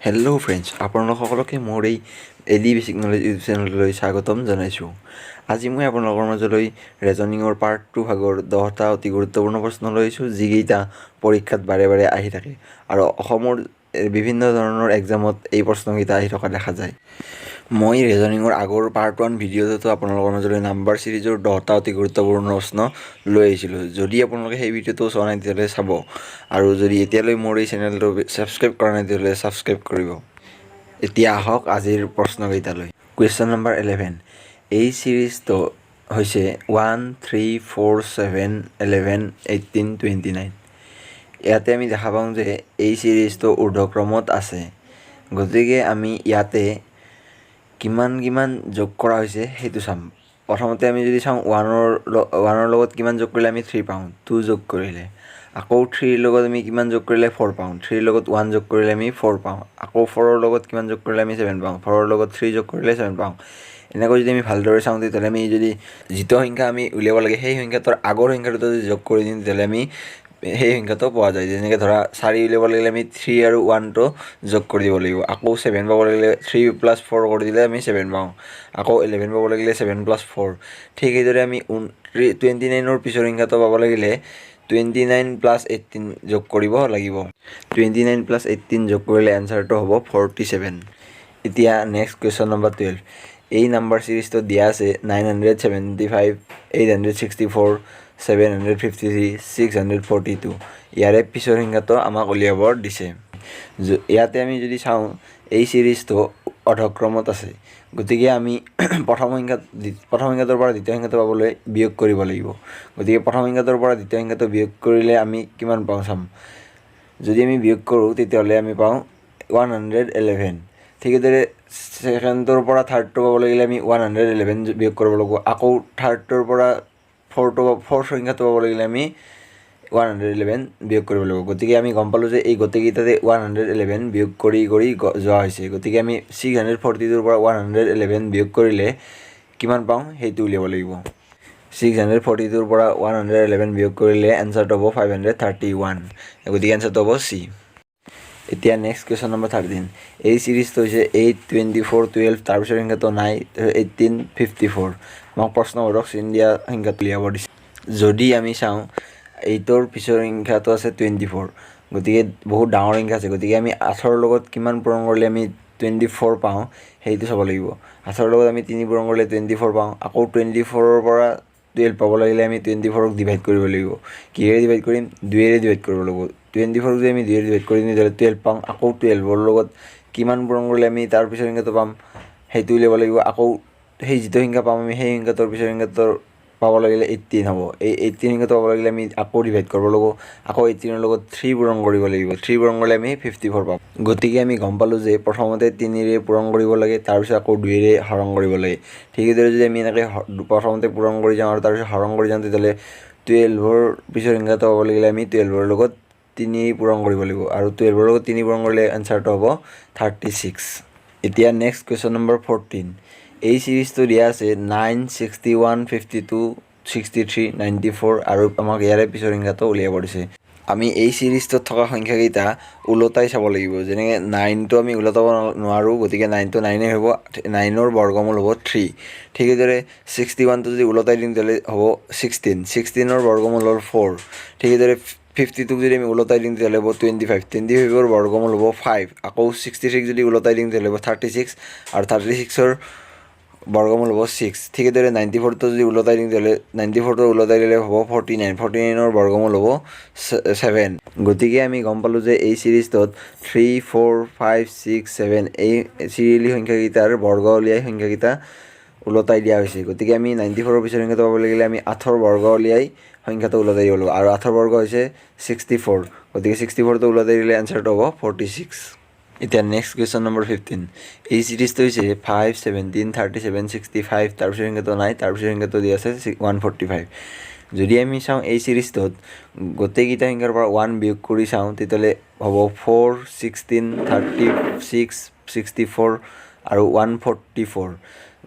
Hello' friends, আপোনালোক সকলোকে মোৰ এই এডি বেচিক নলেজ ইউটিউব চেনেললৈ স্বাগতম জনাইছোঁ। আজি মই আপোনালোকৰ মাজলৈ ৰেজনিঙৰ পাৰ্ট 2 ভাগৰ 10টা অতি গুৰুত্বপূৰ্ণ প্ৰশ্ন লৈ আহিছোঁ, যিকেইটা পৰীক্ষাত বাৰে বাৰে আহি থাকে আৰু অসমৰ বিভিন্ন ধৰণৰ এক্সামত এই প্ৰশ্নকেইটা আহি থকা দেখা যায়। মই ৰেজনিঙৰ আগৰ পাৰ্ট 1 ভিডিঅ'টোতো আপোনালোকৰ মাজলৈ নাম্বাৰ ছিৰিজৰ 10টা অতি গুৰুত্বপূৰ্ণ প্ৰশ্ন লৈ আহিছিলোঁ। যদি আপোনালোকে সেই ভিডিঅ'টো চোৱা নাই, তেতিয়াহ'লে চাব আৰু যদি এতিয়ালৈ মোৰ এই চেনেলটো ছাবস্ক্ৰাইব কৰা নাই, তেতিয়াহ'লে ছাবস্ক্ৰাইব কৰিব। এতিয়া আহক আজিৰ প্ৰশ্নকেইটালৈ। Question number 11। এই ছিৰিজটো হৈছে 1, 3, 4, 7, 11, 18, 29। ইয়াতে আমি দেখা পাওঁ যে এই ছিৰিজটো ঊৰ্ধ্বক্ৰমত আছে। গতিকে আমি ইয়াতে কিমান কিমান যোগ কৰা হৈছে সেইটো চাম। প্ৰথমতে আমি যদি চাওঁ, ওৱানৰ লগত কিমান যোগ কৰিলে আমি থ্ৰী পাওঁ? টু যোগ কৰিলে। আকৌ থ্ৰীৰ লগত আমি কিমান যোগ কৰিলে ফ'ৰ পাওঁ? থ্ৰীৰ লগত ওৱান যোগ কৰিলে আমি ফ'ৰ পাওঁ। আকৌ ফ'ৰৰ লগত কিমান যোগ কৰিলে আমি ছেভেন পাওঁ? ফ'ৰৰ লগত থ্ৰী যোগ কৰিলে ছেভেন পাওঁ। এনেকৈ যদি আমি ভালদৰে চাওঁ, তেতিয়াহ'লে আমি যদি যিটো সংখ্যা আমি উলিয়াব লাগে, সেই সংখ্যাটোৰ আগৰ সংখ্যাটো যদি যোগ কৰি দিওঁ, তেতিয়াহ'লে আমি সেই সংখ্যাটো পোৱা যায়। যেনেকৈ ধৰা, চাৰি উলিয়াব লাগিলে আমি থ্ৰী আৰু ওৱানটো যোগ কৰি দিব লাগিব। আকৌ ছেভেন পাব লাগিলে থ্ৰী প্লাছ ফ'ৰ কৰি দিলে আমি ছেভেন পাওঁ। আকৌ 11 পাব লাগিলে ছেভেন প্লাছ ফ'ৰ। ঠিক সেইদৰে আমি 29ৰ পিছৰ সংখ্যাটো পাব লাগিলে 29 প্লাছ 18 যোগ কৰিব লাগিব। 29 প্লাছ 18 যোগ কৰিলে এনচাৰটো হ'ব 47। এতিয়া নেক্সট কুৱেশ্যন নম্বৰ 12। এই নাম্বাৰ ছিৰিজটোত দিয়া আছে 975, 864, 753, 642। ইয়াৰে পিছৰ সংখ্যাটো আমাক উলিয়াব দিছে। ইয়াতে আমি যদি চাওঁ, এই ছিৰিজটো অধক্ৰমত আছে। গতিকে আমি প্ৰথম সংখ্যাটোৰ পৰা দ্বিতীয় সংখ্যাটো পাবলৈ বিয়োগ কৰিব লাগিব। গতিকে প্ৰথম সংখ্যাটোৰ পৰা দ্বিতীয় সংখ্যাটো বিয়োগ কৰিলে আমি কিমান পাওঁ চাম। যদি আমি বিয়োগ কৰোঁ, তেতিয়াহ'লে আমি পাওঁ 111। ঠিক সেইদৰে ছেকেণ্ডটোৰ পৰা থাৰ্ডটো পাব লাগিলে আমি 111 বিয়োগ কৰিব লাগিব। আকৌ থাৰ্ডটোৰ পৰা ফ'ৰ্থ সংখ্যাটো পাব লাগিলে আমি 111 বিয়োগ কৰিব লাগিব। গতিকে আমি গম পালোঁ যে এই গোটেইকেইটাতে 111 বিয়োগ কৰি কৰি যোৱা হৈছে। গতিকে আমি 642ৰ পৰা 111 বিয়োগ কৰিলে কিমান পাওঁ, সেইটো উলিয়াব লাগিব। 642ৰ পৰা 111 বিয়োগ কৰিলে এনচাৰটো হ'ব 531। গতিকে এনচাৰটো হ'ব চি। এতিয়া নেক্সট কুৱেশ্যন নম্বৰ 13। এই ছিৰিজটো হৈছে 8, 24, 12, তাৰপিছৰ সংখ্যাটো নাই, 18, 54। আমাক প্ৰশ্নবোধক চিন দিয়া সংখ্যাটো উলিয়াব দিছে। যদি আমি চাওঁ, এইটৰ পিছৰ সংখ্যাটো আছে 24। গতিকে বহুত ডাঙৰ সংখ্যা আছে। গতিকে আমি আঠৰ লগত কিমান পূৰণ কৰিলে আমি 24 পাওঁ, সেইটো চাব লাগিব। আঠৰ লগত আমি তিনি পূৰণ কৰিলে 24 পাওঁ। আকৌ 24ৰ পৰা 12 পাব লাগিলে আমি 24ক ডিভাইড কৰিব লাগিব। কিহেৰে ডিভাইড কৰিম? দুয়েৰে ডিভাইড কৰিব লাগিব। 24ক যদি আমি দুয়েৰে ডিভাইড কৰি দিওঁ, তেতিয়াহ'লে 12 পাওঁ। আকৌ 12ৰ লগত কিমান পূৰণ কৰিলে আমি তাৰ পিছৰ সংখ্যাটো পাম, সেইটো উলিয়াব লাগিব। আকৌ সেই যিটো সংখ্যা পাম আমি, সেই সংখ্যাটোৰ পিছৰ সংখ্যাটোৰ পাব লাগিলে 18 হ'ব। এই 18 সংখ্যাটো পাব লাগিলে আমি আকৌ ডিভাইড কৰিব লাগিব। আকৌ 18ৰ লগত থ্ৰী পূৰণ কৰিব লাগিব। থ্ৰী পূৰণ কৰিলে আমি 54 পাম। গতিকে আমি গম পালোঁ যে প্ৰথমতে তিনিৰে পূৰণ কৰিব লাগে, তাৰপিছত আকৌ দুয়েৰে হৰণ কৰিব লাগে। ঠিক সেইদৰে যদি আমি এনেকৈ প্ৰথমতে পূৰণ কৰি যাওঁ আৰু তাৰপিছত হৰণ কৰি যাওঁ, তেতিয়াহ'লে 12ৰ পিছৰ সংখ্যাটো পাব লাগিলে আমি 12ৰ লগত তিনি পূৰণ কৰিব লাগিব। আৰু 12ৰ লগত তিনি পূৰণ কৰিলে এনচাৰটো হ'ব 36। এতিয়া নেক্সট কুৱেশ্যন নম্বৰ 14। এই ছিৰিজটো দিয়া আছে 9, 61, 52, 63, 94 আৰু আমাক ইয়াৰে পিছৰ সংখ্যাটো উলিয়াব দিছে। আমি এই ছিৰিজটোত থকা সংখ্যাকেইটা ওলোটাই চাব লাগিব। যেনেকৈ নাইনটো আমি ওলোটাব নোৱাৰোঁ, গতিকে নাইনটো নাইনেই হ'ব। নাইনৰ বৰ্গমূল হ'ব থ্ৰী। ঠিক সেইদৰে 61টো যদি ওলোটাই দিওঁ, তেতিয়াহ'লে হ'ব 16। 16ৰ বৰ্গমূল হ'ল ফ'ৰ। ঠিক সেইদৰে 52ক যদি আমি ওলোটাই দিওঁ, তেতিয়াহ'লে হ'ব 25। 25ৰ বৰ্গমূল হ'ব ফাইভ। আকৌ 63ক যদি ওলোটাই দিওঁ, তেতিয়াহ'লে হ'ব 36 আৰু 36ৰ বৰ্গমূল হ'ব ছিক্স। ঠিক সেইদৰে 94টো যদি ওলোটাই দিওঁ, তেতিয়াহ'লে 94টো ওলোটাই দিলে হ'ব 49। 49ৰ বৰ্গমূল হ'ব ছেভেন। গতিকে আমি গম পালোঁ যে এই ছিৰিজটোত 3, 4, 5, 6, 7 এই চিৰিয়েলি সংখ্যাকেইটাৰ বৰ্গ উলিয়াই সংখ্যাকেইটা ওলোটাই দিয়া হৈছে। গতিকে আমি 94ৰ পিছৰ সংখ্যাটো পাব লাগিলে আমি আঠৰ বৰ্গ উলিয়াই সংখ্যাটো ওলোটাই দিব লাগিব আৰু আঠৰ বৰ্গ হৈছে 64। গতিকে 64টো ওলোটাই দিলে এনচাৰটো হ'ব 46। এতিয়া নেক্সট কুৱেশ্যন নম্বৰ 15। এই ছিৰিজটো হৈছে 5, 17, 37, 65, তাৰপিছৰ সংখ্যাটো নাই, তাৰপিছৰ সংখ্যাটো দি আছে 145। যদি আমি চাওঁ, এই ছিৰিজটোত গোটেইকেইটা সংখ্যাৰ পৰা ওৱান বিয়োগ কৰি চাওঁ, তেতিয়াহ'লে হ'ব 4, 16, 36, 64 আৰু 144।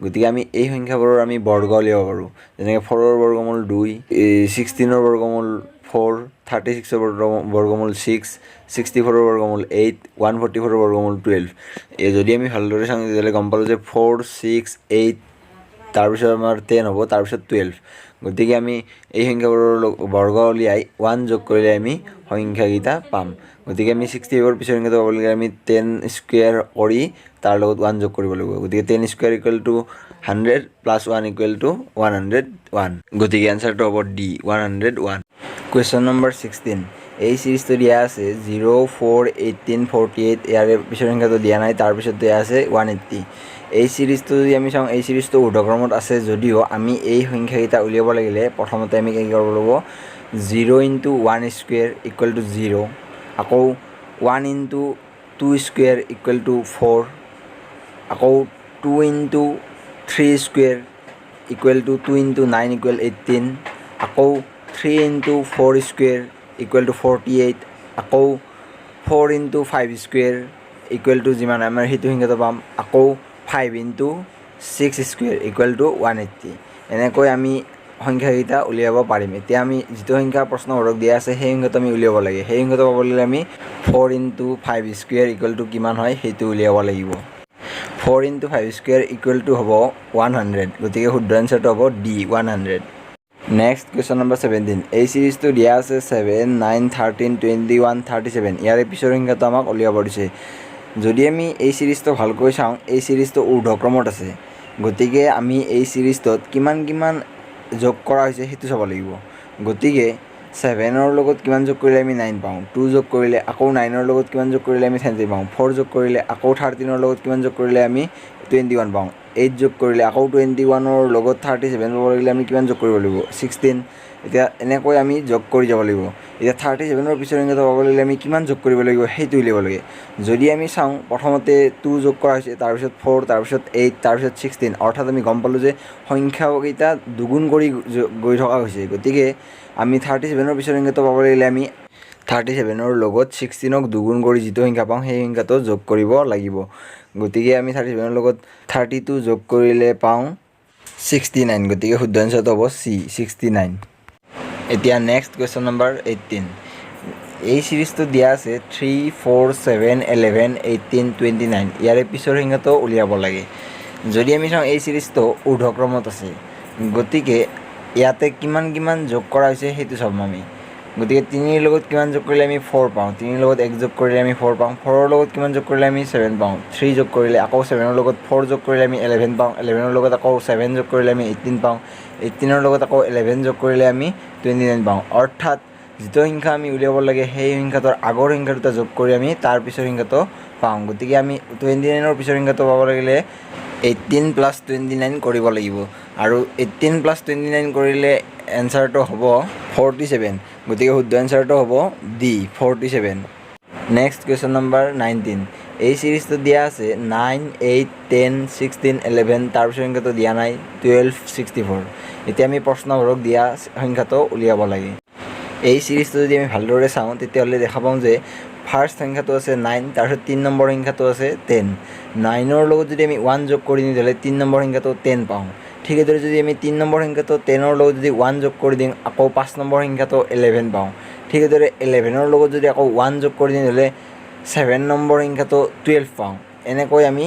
গতিকে আমি এই সংখ্যাবোৰৰ আমি বৰ্গ উলিয়াব পাৰোঁ। যেনেকৈ ফ'ৰৰ বৰ্গমূল দুই, এই 16ৰ বৰ্গমূল ফ'ৰ, 36ৰ বৰ্গমূল 6, 64ৰ বৰ্গমূল 8, 144ৰ বৰ্গমূল 12। এই যদি আমি ভালদৰে চাওঁ, তেতিয়াহ'লে গম পালোঁ যে 4, 6, 8, তাৰপিছত আমাৰ 10 হ'ব, তাৰপিছত 12। গতিকে আমি এই সংখ্যাবোৰৰ বৰ্গ উলিয়াই 1 যোগ কৰিলে আমি সংখ্যাকেইটা পাম। গতিকে আমি 65ৰ পিছৰ সংখ্যাটো পাব লাগিলে আমি 10 স্কুৱেৰ কৰি তাৰ লগত 1 যোগ কৰিব লাগিব। গতিকে 10 square equal to 100 plus 1 equal to 101। গতিকে এনচাৰটো হ'ব D, 101। Question number 16। এই চিৰিজটো দিয়া আছে 0, 4, 18, 48। ইয়াৰে পিছৰ সংখ্যাটো দিয়া নাই। তাৰপিছত দিয়া আছে 180। এই চিৰিজটো যদি আমি চাওঁ, এই চিৰিজটো ঊৰ্ধক্ৰমত আছে যদিও আমি এই সংখ্যাকেইটা উলিয়াব লাগিলে প্ৰথমতে আমি কি কৰিব লাগিব? 0 into 1 square equal to 0, আকৌ 1 into 2 square equal to 4, আকৌ 2 into 3 square equal to 2 into 9 equal 18, আকৌ 3 into 4 square equal to 48, আকৌ 4 into 5 square equal to যিমান আমাৰ সেইটো সংখ্যাটো পাম, আকৌ 5 into 6 square equal to 180। এনেকৈ আমি সংখ্যাকেইটা উলিয়াব পাৰিম। এতিয়া আমি যিটো সংখ্যা প্ৰশ্নবোৰক দিয়া আছে, সেই সংখ্যাটো আমি উলিয়াব লাগে। সেই সংখ্যাটো পাবলৈ আমি 4 into 5 square equal to কিমান হয়, সেইটো উলিয়াব লাগিব। 4 into 5 square equal to হ'ব 100। গতিকে শুদ্ধ এনচাৰটো হ'ব D, 100। Next question number 17। এই চিৰিজটো দিয়া আছে 7, 9, 13, 21, 37। ইয়াৰে পিছৰ সংখ্যাটো আমাক উলিয়াব দিছে। যদি আমি এই চিৰিজটো ভালকৈ চাওঁ, এই চিৰিজটো ঊৰ্ধক্ৰমত আছে। গতিকে আমি এই চিৰিজটোত কিমান কিমান যোগ কৰা হৈছে, সেইটো চাব লাগিব। গতিকে ছেভেনৰ লগত কিমান যোগ কৰিলে আমি 9 পাওঁ? 2 যোগ কৰিলে। আকৌ নাইনৰ লগত কিমান যোগ কৰিলে আমি 30 পাওঁ? 4 যোগ কৰিলে। আকৌ 13ৰ লগত কিমান যোগ কৰিলে আমি 21 পাওঁ? 8 যোগ কৰিলে। আকৌ 21ৰ লগত 37 পাব লাগিলে আমি কিমান যোগ কৰিব লাগিব? 16। এতিয়া এনেকৈ আমি যোগ কৰি যাব লাগিব। এতিয়া 37ৰ পিছৰ সংখ্যাটো পাব লাগিলে আমি কিমান যোগ কৰিব লাগিব, সেইটো উলিয়াব লাগে। যদি আমি চাওঁ, প্ৰথমতে 2 যোগ কৰা হৈছে, তাৰপিছত 4, তাৰপিছত 8, তাৰপিছত 16। অৰ্থাৎ আমি গম পালোঁ যে সংখ্যাকেইটা দুগুণ কৰি গৈ থকা হৈছে। গতিকে আমি 37ৰ পিছৰ সংখ্যাটো পাব লাগিলে আমি 37ৰ লগত 16ক দুগুণ কৰি যিটো সংখ্যা পাওঁ, সেই সংখ্যাটো যোগ কৰিব লাগিব। গতিকে আমি 37ৰ লগত 32 যোগ কৰিলে পাওঁ 69। গতিকে শুদ্ধ এনচাৰটো হ'ব চি, 69। এতিয়া নেক্সট কুৱেশ্যন নম্বৰ 18। এই চিৰিজটোত দিয়া আছে 3, 4, 7, 11, 18, 29। ইয়াৰে পিছৰ সংখ্যাটো উলিয়াব লাগে। যদি আমি চাওঁ, এই চিৰিজটো ঊৰ্ধক্ৰমত আছে। গতিকে ইয়াতে কিমান কিমান যোগ কৰা হৈছে, সেইটো চাম আমি। গতিকে তিনিৰ লগত কিমান যোগ কৰিলে আমি 4 পাওঁ? তিনিৰ লগত এক যোগ কৰিলে আমি 4 পাওঁ। ফ'ৰৰ লগত কিমান যোগ কৰিলে আমি 7 পাওঁ? 3 যোগ কৰিলে। আকৌ ছেভেনৰ লগত 4 যোগ কৰিলে আমি 11 পাওঁ। 11ৰ লগত আকৌ 7 যোগ কৰিলে আমি 18 পাওঁ। 18ৰ লগত আকৌ 11 যোগ কৰিলে আমি 29 পাওঁ। অৰ্থাৎ যিটো সংখ্যা আমি উলিয়াব লাগে, সেই সংখ্যাটোৰ আগৰ সংখ্যা দুটা যোগ কৰি আমি তাৰ পিছৰ সংখ্যাটো পাওঁ। গতিকে আমি 29ৰ পিছৰ সংখ্যাটো পাব লাগিলে 18 প্লাছ 29 কৰিব লাগিব আৰু 18 প্লাছ 29 কৰিলে এনচাৰটো হ'ব 47। গতিকে শুদ্ধ এনচাৰটো হ'ব D, 47। Next question number 19। এই চিৰিজটোত দিয়া আছে 9, 8, 10, 16, 11। তাৰপিছৰ সংখ্যাটো দিয়া নাই, 12, 64। এতিয়া আমি প্ৰশ্নবোৰক দিয়া সংখ্যাটো উলিয়াব লাগে। এই চিৰিজটো যদি আমি ভালদৰে চাওঁ, তেতিয়াহ'লে দেখা পাওঁ যে ফাৰ্ষ্ট সংখ্যাটো আছে 9, তাৰপিছত তিনি নম্বৰ সংখ্যাটো আছে 10। নাইনৰ লগত যদি আমি 1 যোগ কৰি দিওঁ, তেতিয়াহ'লে তিনি নম্বৰ সংখ্যাটো 10 পাওঁ। ঠিক সেইদৰে যদি আমি তিনি নম্বৰ সংখ্যাটো 10ৰ লগত যদি 1 যোগ কৰি দিওঁ, আকৌ পাঁচ নম্বৰ সংখ্যাটো 11 পাওঁ। ঠিক সেইদৰে 11ৰ লগত যদি আকৌ 1 যোগ কৰি দিওঁ, তেতিয়াহ'লে 7 নম্বৰ সংখ্যাটো 12 পাওঁ। এনেকৈ আমি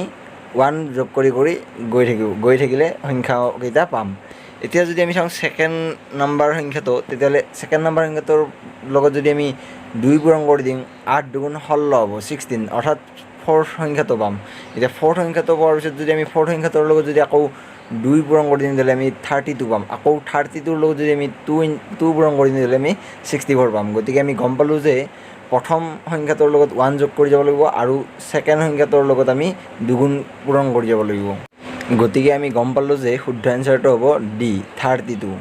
1 যোগ কৰি কৰি গৈ থাকিলে সংখ্যাকেইটা পাম। এতিয়া যদি আমি চাওঁ ছেকেণ্ড নম্বৰ সংখ্যাটো, তেতিয়াহ'লে ছেকেণ্ড নম্বৰ সংখ্যাটোৰ লগত যদি আমি দুই পূৰণ কৰি দিওঁ, আঠ দুগুণ 16 হ'ব, 16, অৰ্থাৎ ফ'ৰ্থ সংখ্যাটো পাম। এতিয়া ফ'ৰ্থ সংখ্যাটো পোৱাৰ পিছত যদি আমি ফ'ৰ্থ সংখ্যাটোৰ লগত যদি আকৌ দুই পূৰণ কৰি দিওঁ, তেতিয়াহ'লে আমি 32 পাম। আকৌ 32ৰ লগত যদি আমি টু পূৰণ কৰি দিওঁ, তেতিয়াহ'লে আমি 64 পাম। গতিকে আমি গম পালোঁ যে প্ৰথম সংখ্যাটোৰ লগত 1 যোগ কৰি যাব লাগিব আৰু ছেকেণ্ড সংখ্যাটোৰ লগত আমি দুগুণ পূৰণ কৰি যাব লাগিব। গতিকে আমি গম পালোঁ যে শুদ্ধ এনচাৰটো হ'ব D, 32।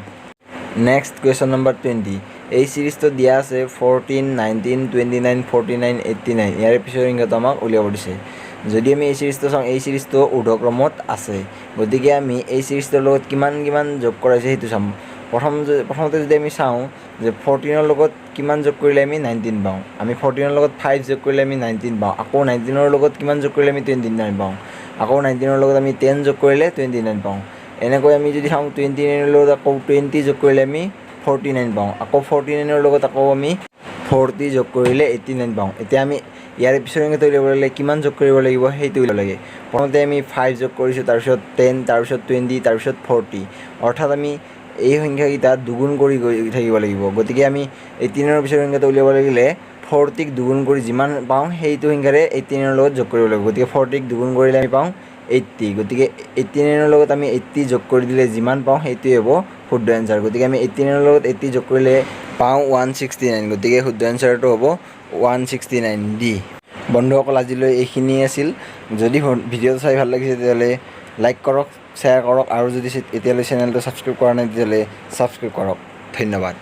Next question number 20। এই চিৰিজটোত দিয়া আছে 14, 19, 29, 49, 89। ইয়াৰে পিছৰ সংখ্যাটো আমাক উলিয়াব দিছে। যদি আমি এই চিৰিজটো চাওঁ, এই চিৰিজটো ঊৰ্ধক্ৰমত আছে। গতিকে আমি এই চিৰিজটোৰ লগত কিমান কিমান যোগ কৰা হৈছে, সেইটো চাম। প্ৰথমতে যদি আমি চাওঁ যে 14ৰ লগত কিমান যোগ কৰিলে আমি 19 পাওঁ? আমি 14ৰ লগত 5 যোগ কৰিলে আমি 19 পাওঁ। আকৌ 19ৰ লগত কিমান যোগ কৰিলে আমি 29 পাওঁ? আকৌ 19ৰ লগত আমি 10 যোগ কৰিলে 29 পাওঁ। এনেকৈ আমি যদি চাওঁ, 29ৰ লগত আকৌ 20 যোগ কৰিলে আমি 49 পাওঁ। আকৌ 49ৰ লগত আকৌ আমি 40 যোগ কৰিলে 89 পাওঁ। এতিয়া আমি ইয়াৰে পিছৰ সংখ্যাটো উলিয়াব লাগিলে কিমান যোগ কৰিব লাগিব, সেইটো উলিয়াব লাগে। প্ৰথমতে আমি 5 যোগ কৰিছোঁ, তাৰপিছত 10, তাৰপিছত 20, তাৰপিছত 40। অৰ্থাৎ আমি এই সংখ্যাকেইটা দুগুণ কৰি গৈ থাকিব লাগিব। গতিকে আমি 89ৰ পিছৰ সংখ্যাটো উলিয়াব লাগিলে 40ক দুগুণ কৰি যিমান পাওঁ, সেইটো সংখ্যাৰে 89ৰ লগত যোগ কৰিব লাগিব। গতিকে 40ক দুগুণ কৰিলে আমি পাওঁ 80। গতিকে 89ৰ লগত আমি 80 যোগ কৰি দিলে যিমান পাওঁ, সেইটোৱে হ'ব শুদ্ধ এনচাৰ। গতিকে আমি 89ৰ লগত 80 যোগ কৰিলে পাওঁ 169। গতিকে শুদ্ধ এনচাৰটো হ'ব 169, ডি। বন্ধুসকল, আজিলৈ এইখিনিয়ে আছিল। যদি ভিডিঅ'টো চাই ভাল লাগিছে, তেতিয়াহ'লে লাইক কৰক, শ্বেয়াৰ কৰক আৰু যদি এতিয়ালৈ চেনেলটো ছাবস্ক্ৰাইব কৰা নাই, তেতিয়াহ'লে ছাবস্ক্ৰাইব কৰক। ধন্যবাদ।